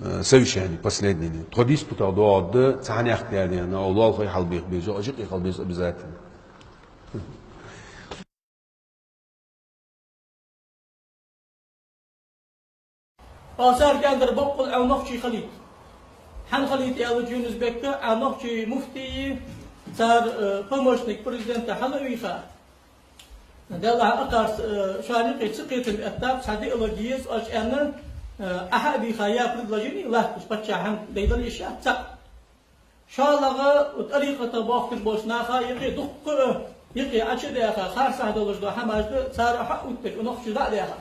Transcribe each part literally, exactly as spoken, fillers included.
Э, совещание последнее. Тхо диспутах доагӀаргда, цхьаннех даьлена, а лоалахой хьалбеха беза, а жикъий хьалбеза обязательно. Палсар кӀандар боккъал Ӏа нохчий халийта. Хьан халийта аьлча, Юнус-Бек, Ӏа нохчий муфтий, цар, э, помощник президента хьала а вийха. Делахь акхарца, э, шоана юкъе ца кхетам эттаб, цхьа диалоги еза, оаш аьнна, э, Ӏа хьа а бийха, я предложени латташ, паччахьан дайдал йиш яц цхьа. ШоллагӀа, тӀарикъата бохкаш болча наха юкъе дуккха, юкъе Ӏочу а даьха, харцахьа долаш дола хӀамаш да, цар хьа а утташ, нохчаша дӀа а даьха.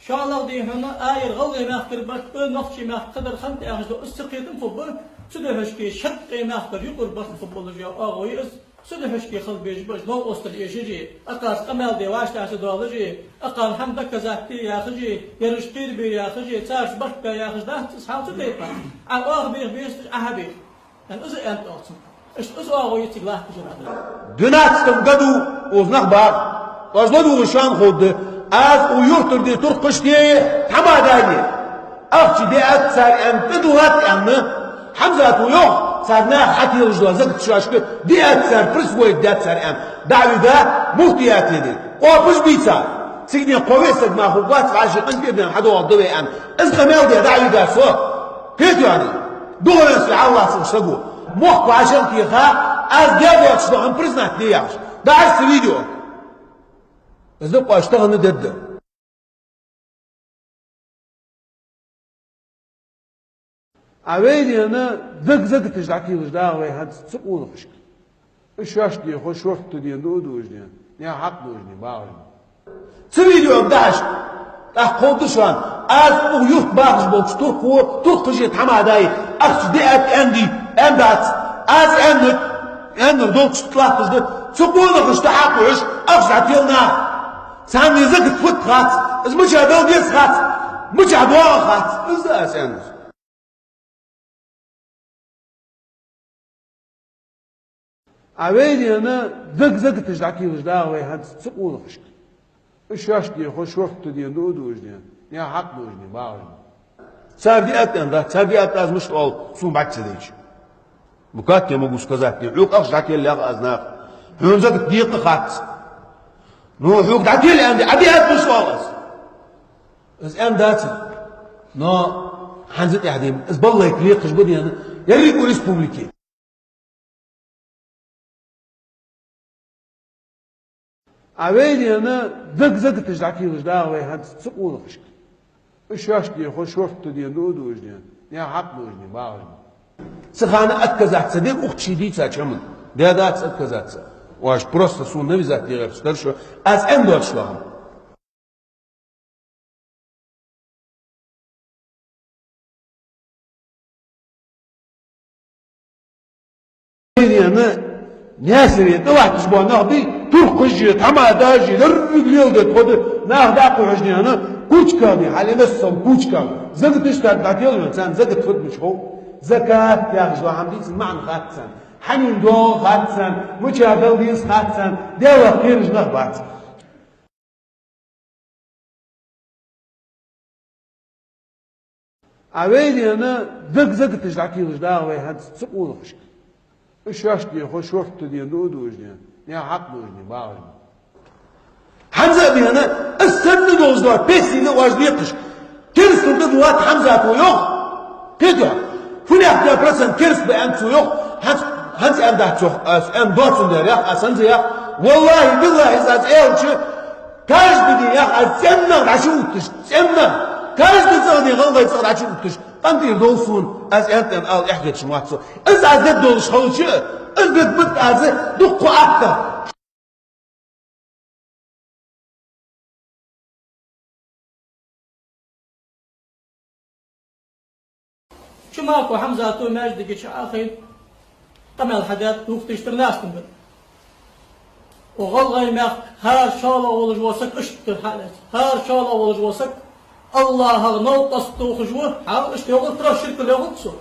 ШоллагӀа, дий хьона, а, ер ГӀалгӀай мехкара барт ба, нохчий мехка кхыдар хиннад яхаш дола из ца кхетам хургба, цудухьа шоашка шаккхе мехкара юкъара барт хургболаш йола оагӀув я из, цудухьа шоашка хила безаш ба уж новкъостал эшаш а, акхарца къамаьл де вӀаштӀехьа ца доалаш а, акхарна хӀама доказать де яхаш а, ераш кхерабе яхаш а, царца барт бе яхаш дац из хьал цу тайпара. Ӏа оаха беха безаш, Ӏа хьа беха. Ан из а аьннад оаха цунга. Иштта из оагӀув я цига латташ а. Двенадцатом году укхаза нах багӀа. Оаш ладувгӀаш шоана ховргда. Аз укх юртара де туркхашта тхьамада де. Ахча диад цар аьнна, тӀадувлад аьнна. Хьамзата йоах, цар наха хьателаш дола закат шоашка диад цар, присвоить даьд цар аьнна. ДӀа а вига, муфтияте де. Къопаш бий цар. Цигара кхо ваьсаг мах хургвац, вӀаши къинтӀера даьнна хьадоагӀаргда вай аьнна. Из къамаьл де дӀа а вига со. Кхетий хьона? Духьалвенна сой хьаллаца саго. Мохк вӀашагӀтеха, аз даь доацаш дола хӀама признать де яхаш. ДӀахьажа цу видео. Из да къош тахан дедда. А вай дена даг-, закаташ дӀателаш дагӀа вай хӀанз цу къонахашка. Уж шоашта дехо шортта дена да, а дужаш дена. Наьха хьакъ дужаш дена, багӀаш дена. Цу видеога дӀахьажа. ТӀаккха ховргда шоана, аз укх юрта бахаш болча туркхо, туркхаша тхьамада ахча диад аьннадий, аьннадац. Аз аьннар, аьннар долча тӀа латташ да, цу къонахашта хьакъ хьожаш, ахча дӀатела наха. Царна закат фуд хац, из мича дала деза хац, мича доагӀа хац. Из да аз аьннар. А вай дена даг-, закаташ дӀателаш дагӀа вай хӀанз цу къонахашка. Уж шоашта дехо шортта дена да, а дужаш дена. Наьха хьакъ дужаш дена, багӀаш дена. Цар диад аьннадац, цар диад аз мишта оал, сона бӀарга ца дайча. Ну, как я могу сказать, не, хьога ахча дӀателлалехь аз наха. Хьона закат декъа хац. Ну, хьога дӀателла аьнна, Ӏа диад мишта оал аз. Из аьннадац. Но хӀанз а тӀехьа дема, из баллайка лекхаш ба дена, еррига укх республике. А вай дена даг-, закаташ дӀателаш дагӀа вай хӀанз цу къонахашка. Уж шоашта дехо шортта дена да, а дужаш дена. Наьха хьакъ дужаш дена, багӀаш дена. Цу хана отказаться дергда укх чу дийцача хӀаман. Даьдац отказаться. Оаш просто сона навязать де гӀерташ дар шо, аз аьнна доацаш дола хӀама. Дена Наьсаре тӀалатташ бола нах бий, туркхаши, тхьамадаши, еррига леладе тхо да, наха дӀакхухьаш дена, кучках дий, хьалимассал кучках. Закаташ царна дӀателаш, царна закат фуд мича хов. Закат яхаш дола хӀама дийцар маӀан хац царна. Хьанна доагӀа хац царна, мича дала деза хац царна, Даьлах кхераш нах бац. А вай дена даг-, закаташ дӀателаш дагӀа вай хӀанз цу къонахашка. Уж шоашта дехо шортта дена да, а дужаш дена. Наьха хьакъ дужаш дена, багӀаш дена. ХӀанз а дена, из санна долаш дола песни да оаш декхаш. Керастал тӀадувлад Хьамзата йоах. Кхетий хьо? ФуннагӀа процент кераст ба аьннад цо йоах. ХӀанз, хӀанз аьннадац йоах, аз аьнна доацандаь йоах, аз хӀанз а йоах. Валлахьи, биллахьи, из аз аьлча, каждый день йоах, аз цӀеннагӀа дӀачу увтташ, цӀеннагӀа. Каждый цӀагӀа день гӀалгӀай цӀагӀа дӀачу увтташ. КъинтӀера довла сона, аз аьннад аьнна ала эхь хеташ ма вац со. Из аз дергдолаш хилча, из дергбад аз дуккха атта. Чумако Хьамзата маьждига чу Ӏохайна, къамаьл хьадаьд, вухтиштар наьстан бен. Укх ГӀалгӀай мехка хӀара шоллагӀа волаш вола саг иштта хьалаьца. ХӀара шоллагӀа волаш вола саг АллахӀах новкъост тохаш ва, хьал иштта йоагӀа, просто чиркал йоагӀа цо.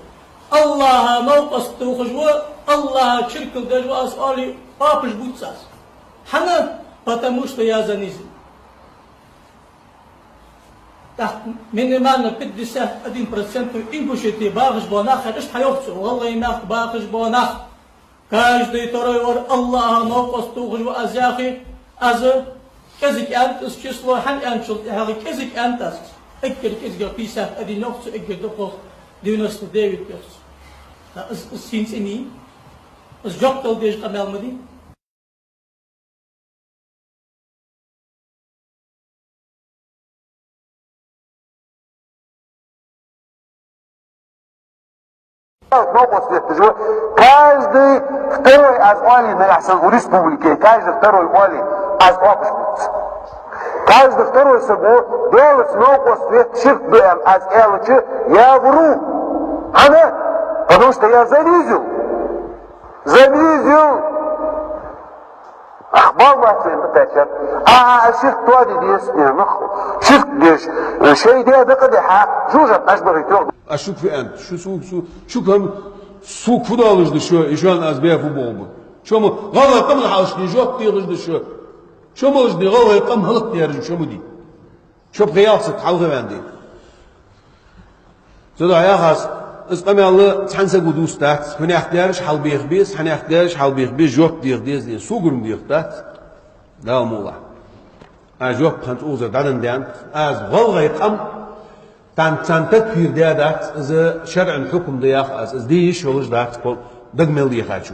АллахӀах новкъост тохаш ва, АллахӀах чиркал деш ва, аз оале, оапаш бувц аз. ХӀана? Потому что я занизил. ТӀаккха минимально пятьдесят один процент Ингушетии бахаш бола нах хьаьраш хьайохцу, гӀалгӀай мехка бахаш бола нах. Каждый второй вар Аллахьа новкъост тухуш ва аз яхий, аз кӀезиг аьннад аз число, хьан аьнначул тӀехьагӀа кӀезиг аьннад аз. Эггара кӀезига пятьдесят один йохцу, эггара дукхагӀа девяносто девять йохцу. Ткъа аз, аз сийна цӀений, аз жоп дала дезаш къамаьл ма дий. Новкъост ветташ ва. Каждый второй аз оалий нагахь санна у республике, каждый второй оалий аз оапаш бувц. Каждый второй саго Даьлаца новкъост ветта ширк ду аьнна аз аьлча, я вру. ХӀана? Потому что я занизил. Занизил. Ах, бал бац вайна тӀакхаьчар. А, а, а, ширк тоаде деза, не, нах. Ширк деш, э, шай де дакъа де хьа, жужат наш бахи тёх. А шук фу аьннад, шу су, су, шу кам, су фу долаш да шу, и шоана аз бе фу боху бу. Чо ма, гӀалгӀай къаман хьалашка жоп дехаш да шу. Чо малаш да гӀалгӀай къам хӀалакъ дераш, чо ма ди. Чо пхи ялх саг хьалха ваьнна ди. Цудухьа яхаш, из къамаьл цхьан саго дувц дац, хьанех дераш хьалбеха беза, хьанех дераш хьалбеха беза, жоп деха деза, согурм деха дац. Дала мукъ лахь. А жоп хӀанз укхазара дӀаденна даьннад. Аз гӀалгӀай къам, тан царна тадбир де дац, из шарӀан хьукам да яхаш, из де йиш йолаш дац, кхо даг мел дехачо.